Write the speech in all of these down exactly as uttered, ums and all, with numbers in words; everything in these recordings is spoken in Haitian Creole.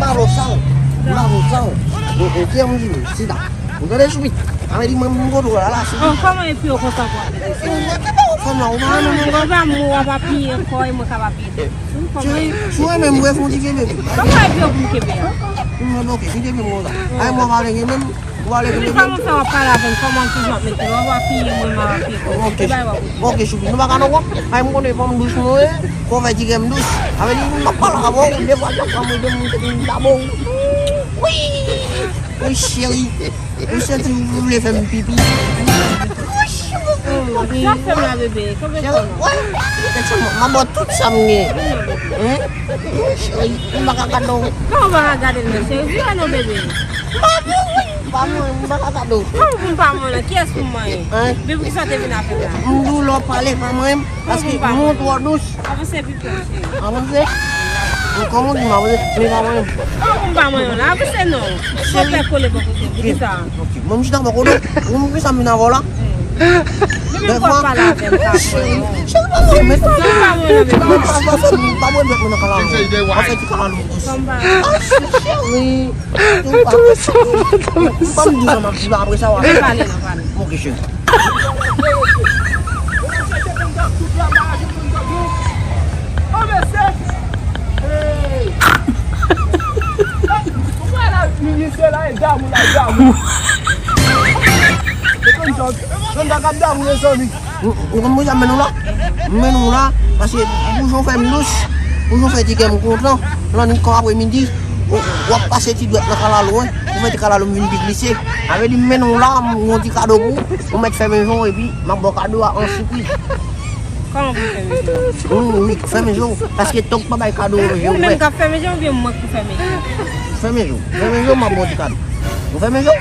Balo sal. Balo sal. Ou, ou, kè m di nou, sida. Ou tande, Choupi? Sa vle di mwen, m kontwole la, Choupi. Bon, kòman epi yo kontan pou ap mete sou? Ou wè, ou pa wè fanm nan, ou pa renmen mwen. Ou pa mou, w ap apiye kò, e mwen k ap apiye tèt. Cheri, si w renmen m vre, fè yon ti kenbe m. Kòman epi yo pou m kenbe a? M mande, ok, si kenbe m konsa. Ay, mwen pa vle kenbe m. Ou ale kenbe m. Kòman fè w ap pale avè m? Kòman toujou ap mete w ap apiye mwen, m ap apiye kò. Ok. Ou bay w ap. Ok, Choupi, nou pa ka nan kont. Ay, m konnen fanm dous mwen ye. Kò fè ti kè m dous. Sa vle di, m ap pale avè w, defwa, chak fwa m rete, m te vin dabò. Wi! Wi, cheri. Ou santi ou vle fè m pipi. Wi, cheri. Sa fè m la, bebe. Kanpe kò non. Wè. Tèt sa, m ap ba w tout sa m gen. Hein? Wi, cheri. M pa ka gade w. Kòman w pa ka gade m nan, cheri? Vire non, bebe. M pa vle, wi. M pa mwen, m pa ka gade w. Kòman pou m pa mwen la? Kiyès pou m manyen? Hein? Men poukisa w te vin avè m la? M di w lè w pale pa mwen, paske nou twò dous. Avanse pi plis, cheri. Avanse? Men kòman w di m avanse? Men pa mwen menm. Kòman pou m pa mwen menm la? Avanse non. Cheri. Fò fè kole bò kote. Poukisa? Ok. Mwen, m chita bò kote w. Mwen, poukisa m vin avè w la? Li menm pral pale avè m, pa mwen. Cheri, pa mwen menm. Kòman pou m pa mwen menm? Pa mwen menm, pa mwen menm nan kalalou. An fèt, kalalou. Kòman? Ah, cheri. Tou pa. Ban m di sa, m ap di apre sa, w ap pale. Pale non, pale. Ok, cheri. Ou konn poukisa m mennen w la? M mennen w la, paske pou jan w fè m dous, pou jan w fè ti kè m kontan, lannwit kon apremidi, w, w ap pase ti dwèt nan kalalou, wi. Ou fè ti kalalou m vin pi glise. Sa vle di m mennen w la, m gon ti kado pou ou, ou mèt fèmen je w, epi m ap ba w kado a an sipriz. Kòman pou fèmen je w? Wi, wi, fèmen je w. Paske tank pa bay kado, je w ouvè. Ou menm k ap fèmen je w oubyen mwen k pou fèmen je w? Fèmen je w. Fèmen je w, m ap ba w ti kado. Ou fèmen je w?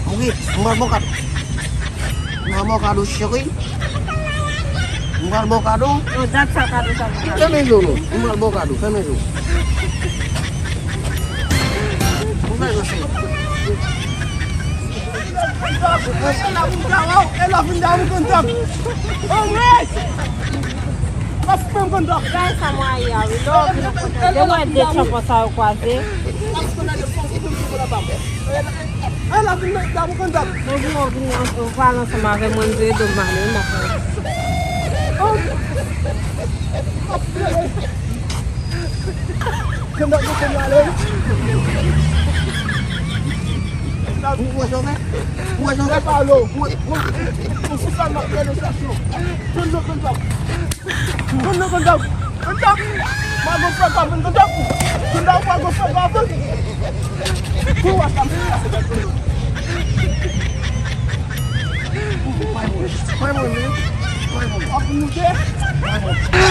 Ok, m pral ba w kado. M pral ba w kado, cheri. M pral ba w kado. Yon dat sa kado sa pou kado. Fèmen je w non. M pral ba w kado. Fèmen je w. Ou fè jan cheri. E la pou m ta wè w, e la pou m ta wè w kontan. Alright! Pas mwen kontan. Gade sa mwen ye a wi. Lè w vin nan kontan. Lè w wè de tchanpan sa yo kwaze. Pas mwen nan de fòs pou m kontan. E la pou m ta wè w kontan. Mwen vin, mwen vin, mwen pral ansanm avè mwen, m vire do m ale, wi, m ap fè. Ou wè sa w fè? Ou wè sa w fè? Ou wè, ou wè. Ou fou sa m ap fè de sa cho. Konn nan konn sa. Konn nan konn sa. Konn sa. Pa gon frè pa konn konn sa. Konn sa ou pa gon frè pa konn. Ou wè sa m fè. Ap moute. Ap moute.